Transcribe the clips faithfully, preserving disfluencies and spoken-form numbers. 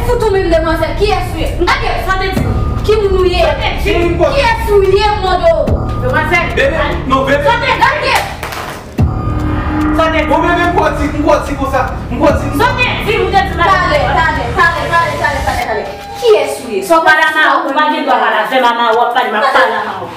Fout ou menm demwazèl, kiyès ou ye? Gade! Sa te di? Ki moun ou ye? Sa te di? Kiyès ou ye, m mande w? Demwazèl! Bebe, non, bebe. Sa te gade! Sa te di? Bon, bebe, m kwè w di, m kwè w di konsa. M kwè w di. Sa te di, m te di, talè, talè, talè, talè, talè, talè, talè. Kiyès ou ye? Sa w pa la ma ou pa gen dwa pale avè m a ma ou ap pale, m ap pale a ma ou.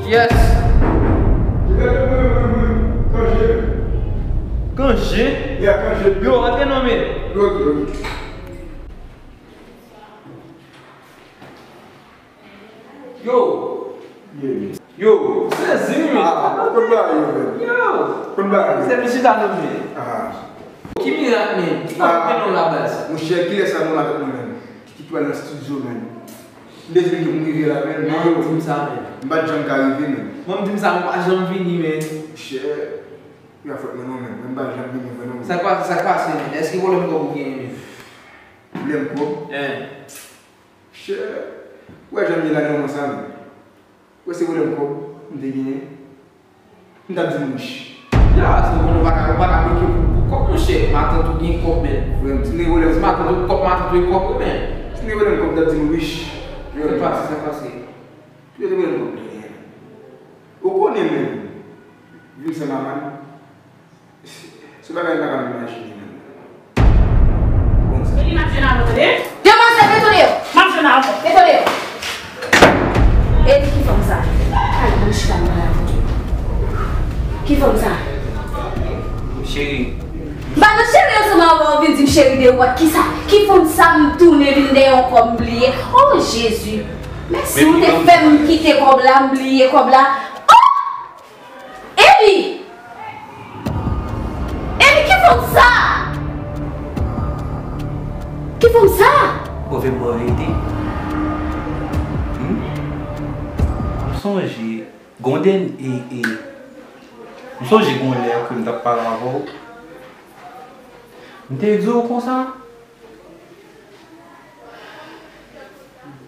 Yes. Kanje. Kanje? Yeah, Kanje. Yo, antre non men. Good, good. Yo. Yeah. Yo, sezi wi. Ah, konn bagay yo, men. Yo. Konn bagay yo. Se vin chita non men. Ah. Ki mirak men? Ki kòb gen non la baz? Monchè, kilè sa nou la avèk mwen menm? Ki, ki pral nan estidyo menm? M te di ke m rive la menm, men yo. Di m sa menm. M pa t janm ka rive menm. Mwen m di m sa, mwen pa janm vini men. Monchè, yo fòt mwen non menm. Mwen m pa janm vini vre non. Sa k pase, sa k pase menm? Èske pwoblèm kòb ou genyen menm? Pwoblèm kòb? Hein. Chè, ou wè jan m ye la nan moman sa menm. Ou wè se pwoblèm kòb m te genyen. M t ap di m rich. Ya, se ou konnen ou pa ka, ou pa ka bloke pou, pou kòb, monchè. Matant ou gen kòb, men. Frè m, si m te gen pwoblèm. Si matant ou kòb, matant ou gen kòb, wi, men. Si m te gen pwoblèm kòb, m t ap di m rich. Sa k pase, sa k pase? Yo te pwoblèm kòb m te genyen. Ou konnen menm. Vin san maman. Se bagay m pa ka menm imajine menm. Bon, sa. Vin imajine avè w, tande? Demwazèl, detone yo! M ap jwenn avè w. Detone yo! E li ki fanm sa? Al, ban m chita m pale avè w. Ki fanm sa? Cheri. M pa nan cheri ansanm avè w, vin di m cheri de wòt. Kisa? Ki fanm sa m tounen vin dèyè yon kòb m bliye? Oh, Jezi! Mèsi, ou te fè m kite kòb la, m bliye kòb la. Oh! Eli! Eli, ki fanm sa? Ki fanm sa? Ou vle m ba w verite? Hmm? M sonje, gon dèn-, e, e, m sonje gon lè ke m t ap pale avè w. M te di w konsa,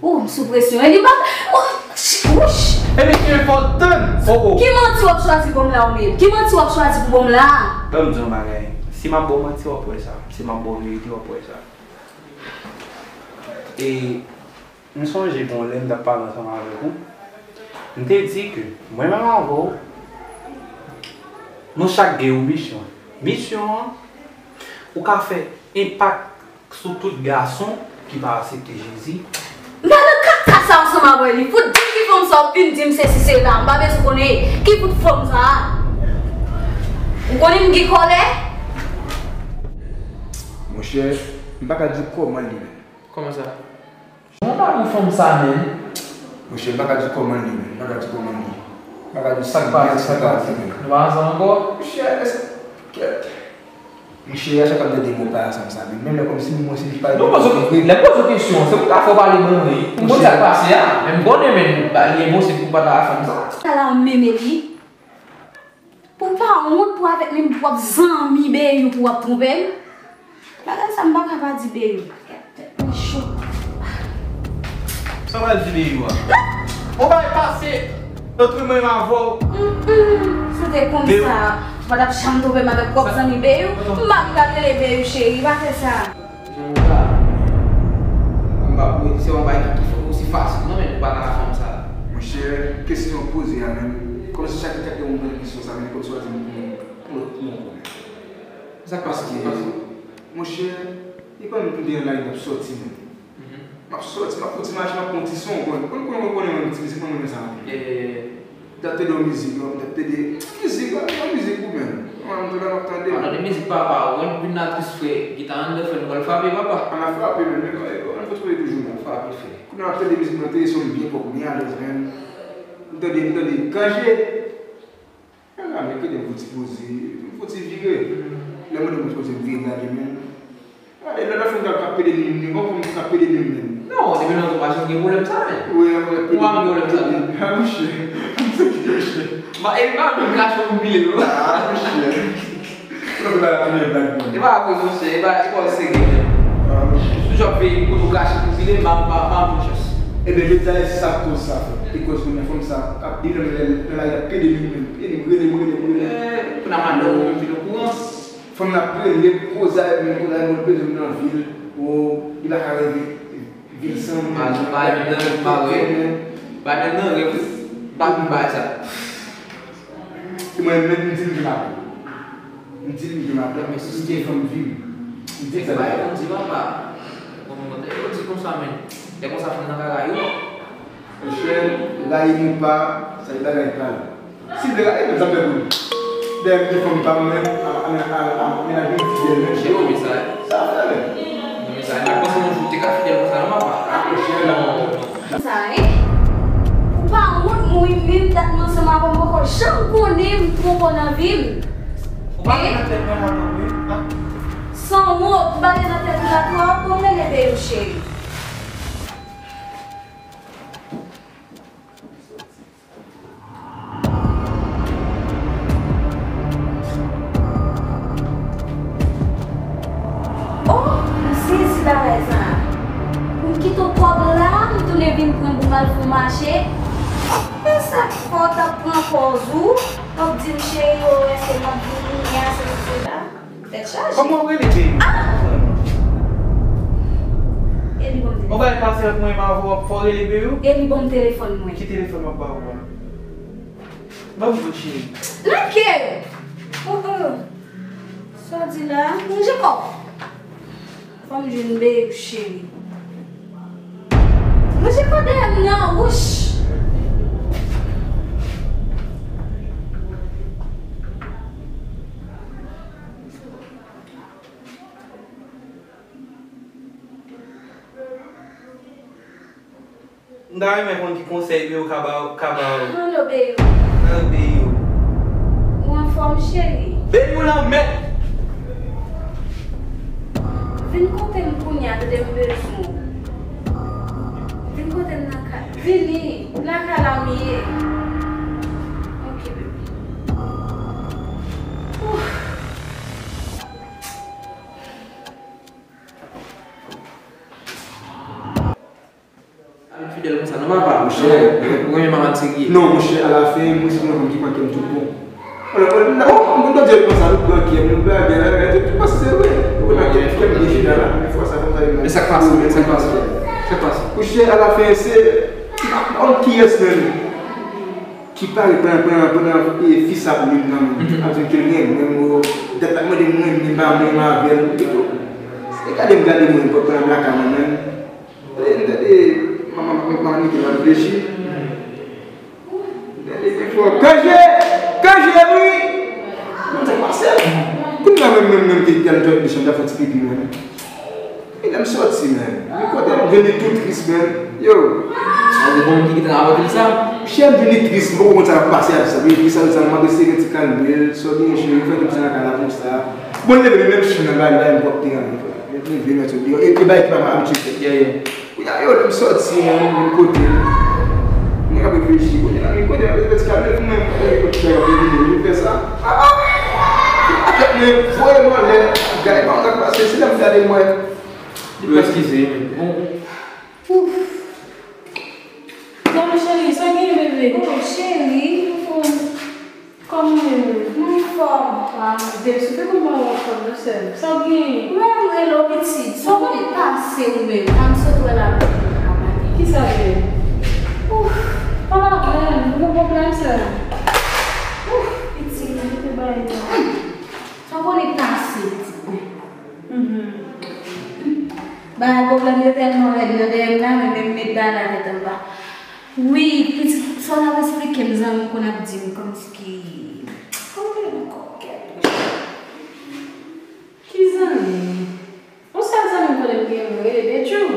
Oh, m sou presyon. Eli pa. Oh, ch-, wouch! Eli, ki enpòtan! Oh, oh. Ki manti w ap chwazi ban m la, ou menm? Ki manti w ap chwazi pou ban m la? Ban m di w yon bagay. Si m ap ba w manti, w ap wè sa. Si m ap ba w verite, w ap wè sa. E m sonje gon lè m t ap pale ansanm avèk ou. M te di ke mwen menm avè w, nou chak gen yon misyon. Misyon an, ou ka fè enpak sou tout gason ki pa aksepte Jezi. M pa nan kaka sa ansanm avè li. Fout di m ki fanm sa w ap vin di m sesi sela. M pa bezwen konnen ki fout fanm sa a. Ou konnen m gen kòlè? Monchè, m pa ka di w kòman l ye menm. Kòman sa? Jan w damou fanm sa menm. Monchè, m pa ka di w kòman l ye menm. M pa ka di w kòman l ye. M pa ka di w sa k pase, sa k pase. Nou pa ansanm ankò? Monchè, èske, kèt. Monchè, a chak fwa m tande mo pa ansanm sa, menm lè kòmsi m wè se li k pale. Non, paske lè m poze w kesyon, se pou m ta fè w pale mwen, wi. M konn sa k pase a, men m konnen, men li enposib pou m pa ta fè m sa. Sa la, m menm li. Ou pa wont pou avèk menm pou w ap zanmi Beyou pou w ap twonpe m? Bagay sa m pa ka pa di Beyou. Tèt mwen cho. Sa w pral di Beyou a? Ou bay pase antre mwen avè w. Mm, mm. Si w te konn sa, ou pa t ap janm twonpe m avèk pwòp zanmi Beyou. M pa menm ka rele Beyou cheri, pa fè sa. Jan nou ta, m pa pou di se yon bagay ki, ki fè osi fasil non, men nou pa nan fanm sa. Monchè, kesyon w poze a menm, kòmsi chak, chak lè moun pran kesyon sa, menm kòmsi w a di m pou yon, pou yon lòt non. Sa k pase, sa k pase? Monchè, li pa menm pou de an la, li t ap sòti menm. M ap sòti, m ap fouti mache, m ap pran ti son, ou konn, konn, konn, konn, konn, ti mizik, mwen renmen sa anpil. Yeah, yeah, yeah, yeah. M t ap tande yon mizik, non, m t ap tande mizik, la, yon mizik ou menm. Mwen, m tou la, m ap tande. An tande mizik papa, ou konn vin nan tris frè, gita anndan frè, nou pral frape, papa. Ann al frape, menm, menm, menm, ann fout frape toujou, menm. Frape, frè. Kounye a, m ap tande mizik, mwen, tande son byen pwòp, byen alèz, menm. M tande, m tande, Kanje. Mwen la, men, kite m fouti poze, m fouti vire. Lè m mande m fouti vire gade, menm. Lòt fwa m t ap pede nou, nou pa konn sa pede nou menm. Non, depi lontan m pa janm gen pwoblèm sa, men. Wi, wi, pede. Ou pa gen pwoblèm sa, non? Ah, monchè. Monchè. Ba, e pa menm gason pou pile, non? Ah, monchè. Ou pa la pile blag, non. E pa vre, monchè. E pa, e pa serye, men. Ah, monchè. Toujou ap fè kote ou gason pou pile, m pa, m pa, m pa pran chans. Ebyen, jodi a, e sa k koz sa, frè. E koz kounye a fanm sa ap di nan lè, nan lari ap pede nou menm. Pede nou, rele m, rele m, rele m. Eh, pou nan madanm ou menm vin okouran. Fanm nan ap rele m, koze avè m, koze avè m, mwen bezwen m nan vil. O, li pa ka reve vil san mwen. Madanm, madanm, madanm, madanm, madanm nan rèv, wi. Pa vin bay sa. E mwen menm, m di m gen madanm. M di m gen madanm, men si m gen fanm vim. M di sa. Bagay ou di, papa. Bon, bon, yo di konsa, men. E konsa fanm nan ka rayi w. Monchè, rayi m ou pa, sa se bagay pa l. Si l vle rayi m, sa fè pou li. Dèyè m gen fanm pa m, men, a, a, a, a, mennaj mwen fidèl, men. Monchè, konbyen sa ye? Sa fè, men. Konbyen sa ye? M pa t panse yon jou w te ka fidèl konsa, non, papa. Ah, monchè, non, non, non. Sa, hein? Ou pa wont, mwen menm dat mwen ansanm avè w, m poko janm konnen m twonpe w nan vi m. Ou pa gen nan tèt mwen, mwen non, wi. San wont, ou pa gen nan tèt ou la twò, bon, rele Beyou cheri. Oh, m sezi bagay sa. Pou m kite w kòb la, m tounen vin pran pou m al fè w mache. Men sa k fè w t ap pran pòz ou, w ap di m cheri, oh, èske m ap vini, a, sesi, sela. Tèt chaje. Kòman w rele Beyou? Ah! E li ban m telefòn. Ou bay pase ant mwen menm avè w, fò w rele Beyou? E li ban m telefòn mwen. Ki telefòn m ap ba w a? Ban m di w cheri. Lage! Oh, oh. Sa w di la? Ranje kò w. Fò m jwenn Beyou cheri. Ranje kò dèyè m nan, wouch! M ta renmen konn ki konsèy Beyou ka ba, ka ba w. Alo, Beyou. Alo, Beyou. Ou anfòm, cheri? Beyou lanmèd! Vin kote m kounye a, tande, m bezwen w. Vin kote m nan kay. Vini, lakay la m ye. Ok, bebe. Ouf. Fidèl konsa, non, papa. Monchè. Ou renmen madanm serye. Non, monchè, alafen, mwen se yon fanm ki pran kè m tout bon. Wala, wala, m ta, oh, m kontan di konsa, nou pran kè m, nou bagay, bagay, tout, tout pase se vre. Ou konn kè m deja la, men fwa sa, konsa, men sa k pase, men sa k pase. Sa k pase. Monchè, alafen, se, m pa konn kiyès menm ki pare pran, pran, pran, e, fi sa pou li nan men. Ap di ke l renmen m, o, dat l ap mande m renmen m, pa renmen m avè l, e tou. E gade m, gade mwen, pran, pran lakay mwen menm. Tande, tande, manman, manman Niki nan reflechi. Tande, pi fò. Kanje! Kanje, wi! Mwen, sa k pase? Kounye a menm, menm, menm, te, te al nan twalèt li, chanm, ta fè ti pipi, menm. E lè m sòti, menm. Men kote m vini tou tris, menm. Yo! Sa se bon ki kite nan avè sa? Chè m vini tris, m poko konn sa k ap pase ak sa. Vini tris, sa, sa, m ap eseye ti kalme l, sòti yon cheri, fè tout sa nan kay la konsa. Bon, leve, menm si nan kay la, m pwòp te rann. Mwen leve, mèt sot deyò. E, e bagay ki pa abitye fèt. Yeah, yeah. Kounye a, yo, lè m sòti, mwen, mwen kote l. Mwen ap reflechi. Kounye a, mwen kote l, mwen ti kalme pou mwen, mwen kote l, mwen fè sa. Ah, ah! Mwen voye m anlè. Gade, pa anlè pase, se lè m gade mwen. Yo, eskize, men. Bon. Ouf. Zanmi cheri, sa gen, bebe? Oh, cheri, ou fè Kòman w ye? Mwen anfòm. Ah, mon Dieu, si w te konn kòman w anfòm, non, sè m. Sa w genyen? Mwen, m rele w pitit. Sa w konnen pase ou menm? An sot wè la. Kisa w ye? Ouf, pale avè m. Ou gen pwoblèm, sè m? Ouf, pitit. Mwen te bay non. Sa w konnen pase, pitit mwen? Mhm. Bagay pwoblèm yo tèlman rèd nan dèyè m la, mwen menm met bagay la tèt anba. Wi, pitit, sa w t ap esplike m, zanmi m konn ap di m kòmsi ki, kòman rele l ankò? Kèt. Ki zanmi? Yon sèl zanmi m konnen m gen, mwen rele Detchou.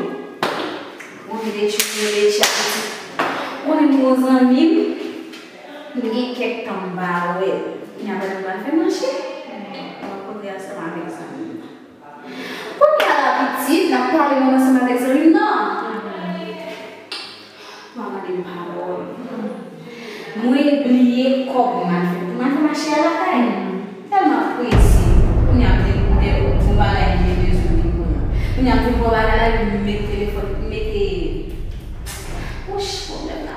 Mwen rele Detchou, mwen rele Detchou, pitit. Konnen m gen yon zanmi m, m gen kèk tan m pa wè l. Kounye a pandan m pral fè mache, m rankontre ansanm avèk zanmi m nan. Kounye a la, N ap pale menm ansanm avèk zanmi m nan. Mama de pawòl. Mwen bliye kòb m al fè. Pou m al fè mache a lakay. Tèlman prese. Kounye a m te, m te, m te, yon bagay m te bezwen li pou mwen. Kounye a m te pran bagay la, epi m met telefòn, m mete. Wouch, pwoblèm la.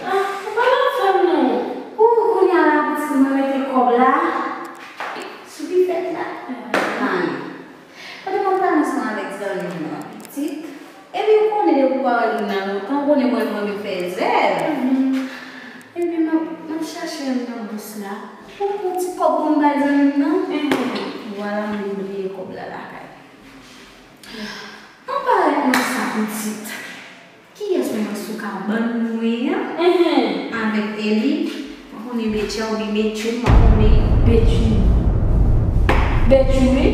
Ah, ou pa nan fèm non. Ou, kounye a la, pitit mwen mete kòb la. Sou bifèt la. Mami. Kote mwen pale ansanm avèk zanmi m nan, pitit. Epi ou konnen depi w pa wè moun nan lontan, ou konnen mwen renmen fè zèv. Epi m ap, m ap chache l nan bous la. Pou m pran ti kòb pou m bay zanmi m nan. Vwala m vin bliye kòb la lakay. An parèt nan sa pitit. Kiyès menm sou kabann mwen an? Avèk Eli, mwen konnen Betya oubyen Betchou, mwen konnen. Betchou. Betchou, wi.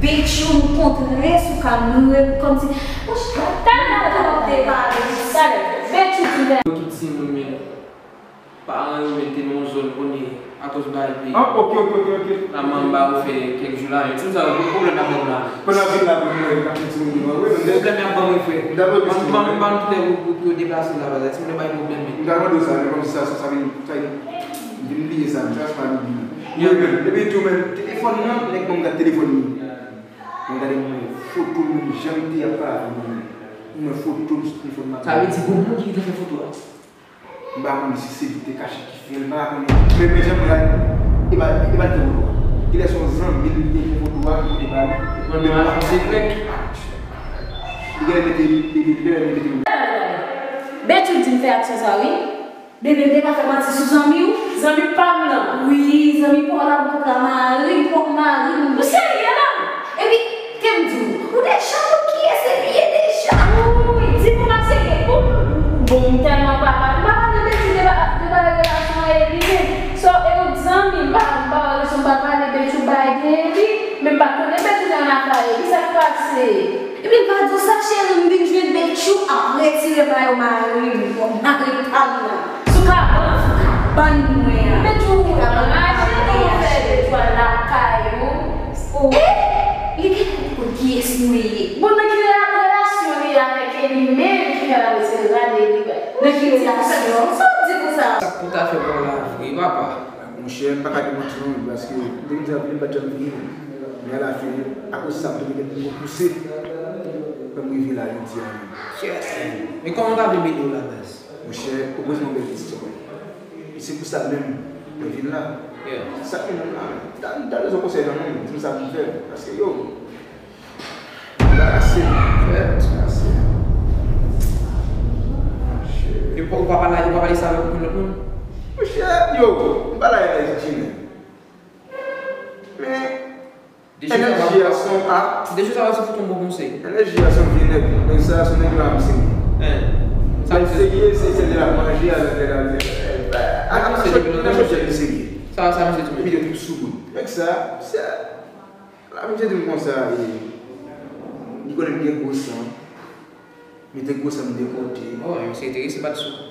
Betchou, m kontre sou kab mwen, kòmsi. Talè, talè, talè. Betchou di. Yo tout timoun, men paran yo mete nan yon zòn konnen akoz bay peyi. Ah, ok, ok, ok, ok. La manba ou fè kèk jou la, men tout sa yo pwoblèm ap ban m la. Pandan vin la pou mwen, m ap fè timoun devan, wi, men pwoblèm y ap ban mwen, frè. M ta vle ban m, ban m tout lè pou, pou, pou yo deplase la, bagay, timoun yo bay pwoblèm, men. M ta mande w sa, men kòmsi sa, sa, sa vin, sa vin, vin bliye sa, sa, se pa vin bliye. Mwen menm, epi tou, men, telefòn nan, nèg ban m gad telefòn li. Mwen gade mwen foto, menm jan m te ap pale avè w, mwen foto m sou telefòn nan. Sa vle di, gon moun ki te fè foto a? M pa konn si se li te kache ki fè l, m pa konnen. Men, men jan m gade, e pa, e pa l te foto a. Genlè se yon zanmi l te fè foto a, ki pote ba li. Mwen menm ajan sekrè. Li genlè mete, li, li, li genlè mete. Betchou di m fè aksyon sa, wi. Bebe, m te ka fè manti sou zanmi w. Zanmi pa m nan. Wi, zanmi pa w la, m kontre a mari m, pwòp mari m. Ou serye la? Epi, ke m di w, ou deja konn kiyès Eli ye deja. Wi, di pou m ap serye pou m. Bon, m tèlman pa, pa, m pa pale de ti de ba, de ba relasyon an Eli, men. So, e ou zanmi, m pa, m pa wè rezon m pa pale de ti bay de Eli, men m pa konnen Betchou nan afè Eli, sa k pase? Epi l pa di w sa, cheri, m vin jwenn Betchou ap retire mayo mari m, mari pa m nan. Sou kabann, sou kabann mwen an. Betchou anraje, kòman fè Betchou al lakay ou? Eh! Li genlè konn kiyès mwen ye. Bon, nan ki rela-, relasyon li avèk Eli menm ki fè l ap retire rad Eli bay? Nan ki relasyon? Sa w di pou sa? Sa k pou ta fè pa w la vre, papa. Monchè, m pa ka di w manti non, paske m te vin di anpil, m pa t janm vini. Men alafen, akoz sa, m te mete pou m pouse, pou m rive la jodi a menm. Men kòman w ta vle m ede w la, baz? Monchè, ou poze m yon bèl kesyon. E se pou sa menm, mwen vin la. Sa k mennen m la, m ta, m ta bezwen konsèy nan men w, di m sa pou m fè. Paske, yo, Anbarase m, frè, anbarase m. Monchè. Yo pa, ou pa pale, ou pa pale sa avèk okenn lòt moun? Monchè, yo, m pale avèk Jimmy. Men, enèji a se yon ap. Deja sa va se fout yon bon konsèy. Enèji a se yon vye nèg. Nèg sa, se yon nèg la, m serye. Lè m serye, se, se lè l ap manje avèk lè l ap di. A, a, nan chòt, nan chòt, li serye. Sa, sa, misye tou. Epi li tou sou moun. Nèg sa, se Ala misye di m konsa, e, li konnen m gen gwo san, mete gwo san m de kote. Oh, misye enterese pa t sou.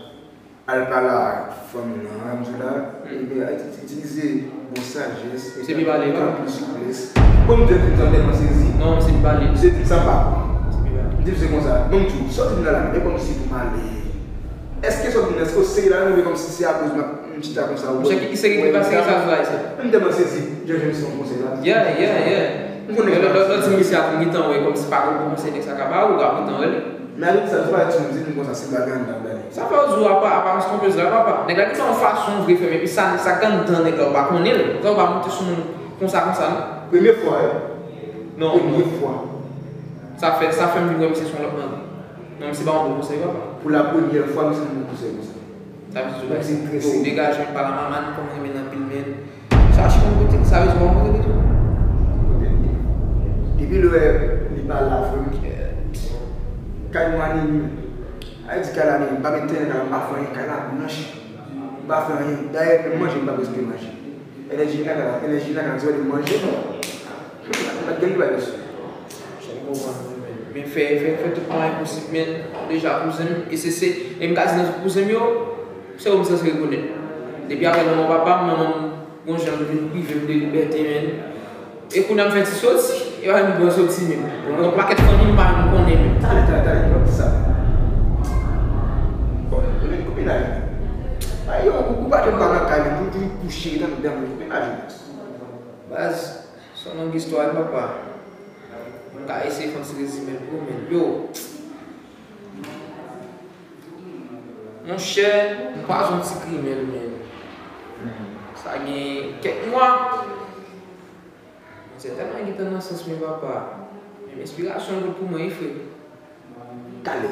Al pale ak fanm nan, m di w la, ebyen, itilize bon sajès, e pale, pran plis souplès. Bon, m di w, m tèlman sezi. Non, misye pale. Misye di m sa m pa konn. Misye pale. M di misye konsa, bon, m di w, sòti m nan la, men kòmsi pou m ale. Èske sòti m nan, èske w sezi la, oubyen kòmsi se akoz m ap M chita konsa ou. Monchè, ki, ki seri, ki pa seri sa, sou Ayisyen? M tèlman sezi, jan, jan misye yon konsèy la. Yeah, yeah, yeah. M konnen lè, lè, lè ti misye ap gentan wè kòmsi pa gen bon konsèy nèg sa ka ba ou, ou ap gentan wè li. Men avèk sa, se pa ti misye di m konsa, se bagay anndan, gade. Sa fè w di w apa, apa yon twonpez la, papa. Nèg la gentan yon fason vre fè, men epi sa, sa k anndan nèg la, ou pa konnen l. Sa ou pa monte sou moun konsa, konsa, non. Premye fwa, wi. Non, non. Premye fwa. Sa fè, sa fè m vin wè misye se yon lòt nèg. Non, misye ba yon bon konsèy, papa. Pou la premyè fwa, misye ban m yon konsèy konsa. Sa vle di, yo, degaje, pa la manman, kòm renmen anpil, men sa chita yon kote, sa vle di, pa yon kote li tou. Kote li ye. Depi lè li pa la, frè m, kay mwen anime. A di kay la anime, m pa met tenten nan kay la, m pa fè anyen, kay la blanch. M pa fè anyen. Dayè, menm manje, m pa prèske manje. Enèji lakay la, enèji lakay la, se lè m manje. M pa t gen bagay sou. Sa m konprann, men, men fè, fè, fè tout mwayen posib, men deja kouzen m, e se, se, e m ka di nan tout kouzen m yo, se ou m sanse rekonèt. Depi apre lanmò papa m, manman m, gon jan l vin prive m de libète, men. E kounye a m fè ti soti. E pa yon bon soti menm. Yon pakèt fanmi m pa menm konnen menm. Talè, talè, talè, pa di sa. Bon, kote, kote mennaj ou? Ay, yo, ou, ou pa te pa nan kay, men toujou kouche nan, nan mennaj ou. Baz, se yon long istwa, wi, papa. M ka eseye fè yon ti rezime l pou ou, men yo. Monchè, m pa yon ti kriminèl, men sa gen kèk mwa. Mwen sètènman gentan nan sans mwen, papa. Menm enspirasyon an pou mwen, wi, frè. Talè.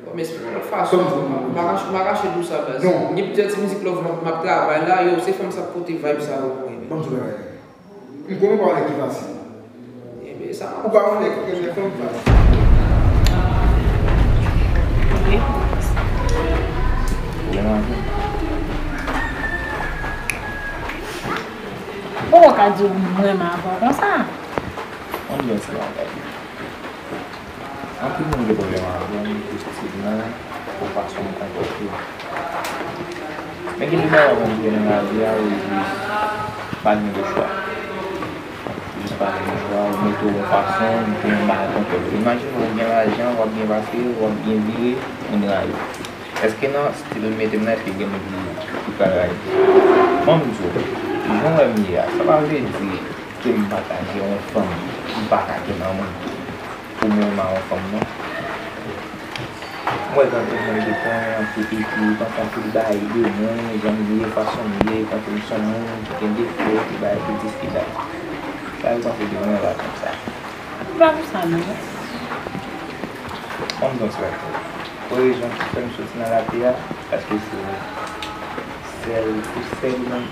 Bon, men se yon lòt fason. M pa kache, m pa kache di w sa, baz. Gen plizyè ti mizik love m ap, m ap travay la, yo, se fanm sa k pote vibe sa yo pou mwen. Ban m di w bagay. M konnen w pa yon nèg ki fasil. Enben, sa m ap. Ou pa yon nèg ki renmen fanm fasil. Ou renmen avè m? Ou ka di w mwen renmen avè w konsa? Ann di yon ti bagay. Anpil moun gen pwoblèm avè m pou stil mwen, pou fason m konpòte m. Men gen de bagay mwen vle nan lavi a, ou jis pa gen lechwa. Ou jis pa gen lechwa, ou mete w yon fason pou yon bagay konpòte w. Imajine w gen lajan, w ap byen pase, w ap byen vire, moun rayi w. Èske nan stil m mete m nan, èske gen moun ki, ki pral rayi m? Ban m di w, jan w wè m ye a, sa pa vle di ke m pa ka gen yon fanm, m pa ka gen manman pou mwen renmen yon fanm non. M wè jan tout moun te pran anpil piti, panse anpil bagay de mwen, jan m ye, fason m ye, tankou m se yon moun ki gen defo, ki bagay, ki dis, ki dat. Sa yo panse de mwen la konsa. M pa konsa non. Ban m di w yon ti bagay. Pou rezon ki fè m soti nan latè a, paske se sèl, se sèl moun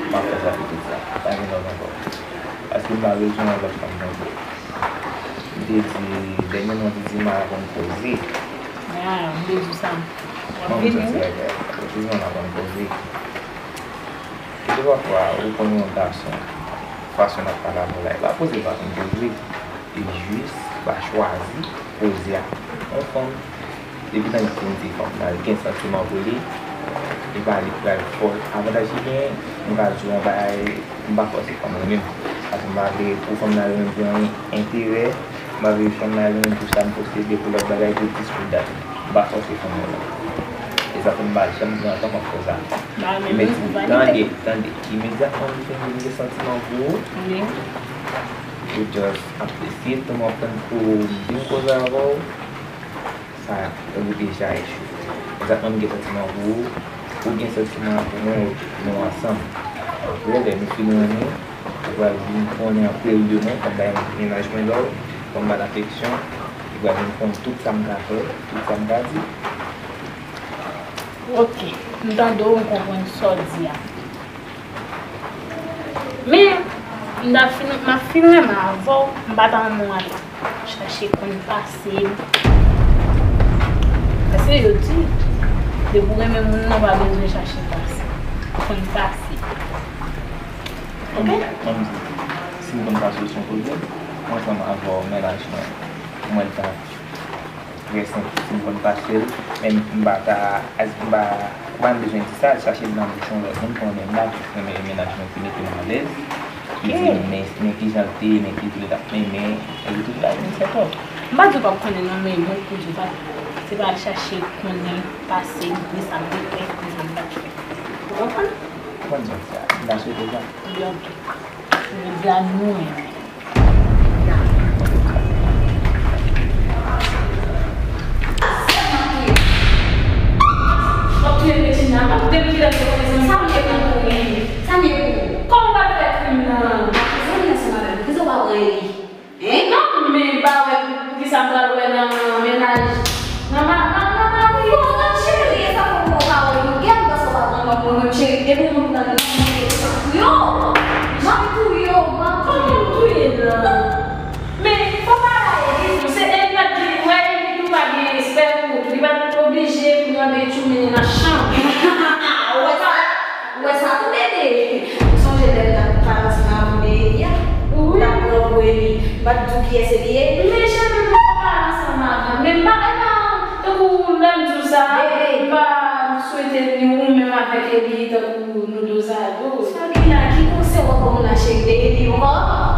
M ap fè sa pitit sa. Pa gen lòt ankò. Paske m pa bezwen yon lòt fanm non. M te di, dènyèman, m te di m aprann koze. Ah, m te di sa. W ap vini, wi. Refizman, m aprann koze. E de pafwa, ou konn yon gason, fason l ap pale avè w la, e pa koze l pa konn koze. Li jis pa chwazi koze ak yon fanm. Depi nan li fin di fanm nan, li gen santiman pou li, li pa li pral fò. Avantaj li genyen, m ka di w yon bagay, m pa fòse fanm renmen m. Paske m pa vle pou fanm nan renmen m pou yon enterè, m pa vle fanm nan renmen m pou sa m posede, pou lòt bagay, pou dis, pou dat. M pa fòse fanm renmen m. E sa fè m pa janm pran tan m ap fè sa. Li mèt di m, tande, tande. Imedyatman li fin di m gen santiman pou ou, ou just apresye tan w ap pran pou m vin koze avè w, sa ou deja echwe. Egzakteman, m gen santiman pou ou, ou gen santiman pou mwen, nou ansanm. Apre, lè nou fin renmen, ou pral vin konnen anpil de mwen, fò m bay mennaj mwen love, fò m ba l afeksyon, ou pral vin konn tout sa m ka fè, tout sa m ka di. Ok, m tande w, m konprann sa w di a. Men, m ta fin, m ap fin renmen avè w, m pa ta renmen w al chache konn pase m. Paske yo di, depi w renmen moun nan, w pa bezwen chache pase, konn pase. Ok? Ban m di w, si m konn pase w se yon pwoblèm, mwen ansanm avè w, mennaj mwen, mwen ta Trè senp, si m konn pase l, men m pa ta, m pa, ou pa menm bezwen di sa, al chache l nan bouch yon lòt moun, konnen m pa jis renmen mennaj mwen ki mete m alèz, ki di m men, men kijan l te ye, men ki jan l t ap renmen, epi tout bagay vin sèt ò. M pa di w p ap konnen non, men mwen pou di w pa, se pa al chache konnen pase m, men sa m te fè, men sa m pa t fè. Ou konprann? Ou konn sa m fè a, m ta swete w sa. Byen, ok. Jodi a nou renmen. Kòman w pral fè krim nan? Kisa w pa wè li? Hein? Non, men m pa wè poukisa m pral wè nan mennaj. Nan ma, nan, nan mari yo, nan cheri, e sa fè w pa wè yo. Gen m panse w pa konn mwen, mwen menm cheri, depi w monte nan legliz, mwen te santi yo. M ap touye w, m ap touye w. Kòman m touye l? Men, fò pa rayi li tou, se Elina ki wè li tou pa gen respè pou ou tou, li pa t oblije pou mande tchoumini nan chanm. Ou wè sa? Ou wè sa tou bebe? Ou sonje lè l t ap pale ansanm avè w de Eli a? Wi. L t ap pran pou Eli. M pa t di w kiyès Eli ye? Men cheri, nou pa pale ansanm avè l. Men m pa, e pa, tankou lè m di w sa, m pa swete ni ou menm avèk Eli tankou nou dozados. Sa ki la, ki konsèy w ap ban m la cheri de Eli ankò?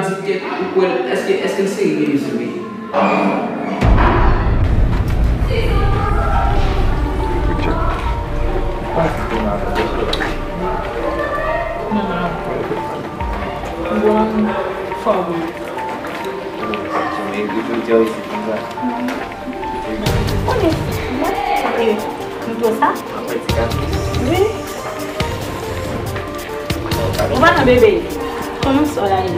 nan di tèt ou kwè l, èske, èske l serye, mesye, mesye? Non, non. Bon, fò wi. Ok. Mwen, e, m tou sa? Wi. Ou pa nan bebe? Kòman sò la ye?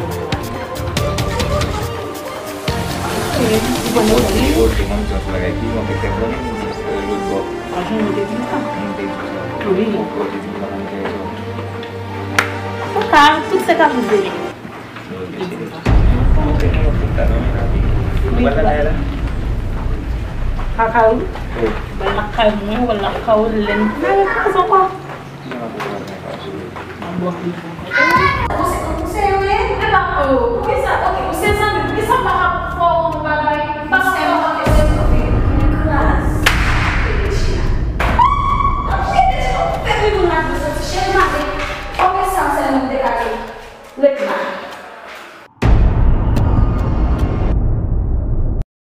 Wi, ou konnen. Ou te monte yon ti bagay pi lwen, ou te fè konnen, ou te, e, lòt bò. Franchman, ou te di sa. Ou te di sa. Wi. Ou te di sa, ou te di sa. Antouka, tout se ka rive. Kaka wi. Wè lakay mwen, wè lakay ou lè m pa gen kaz ankò. Bon.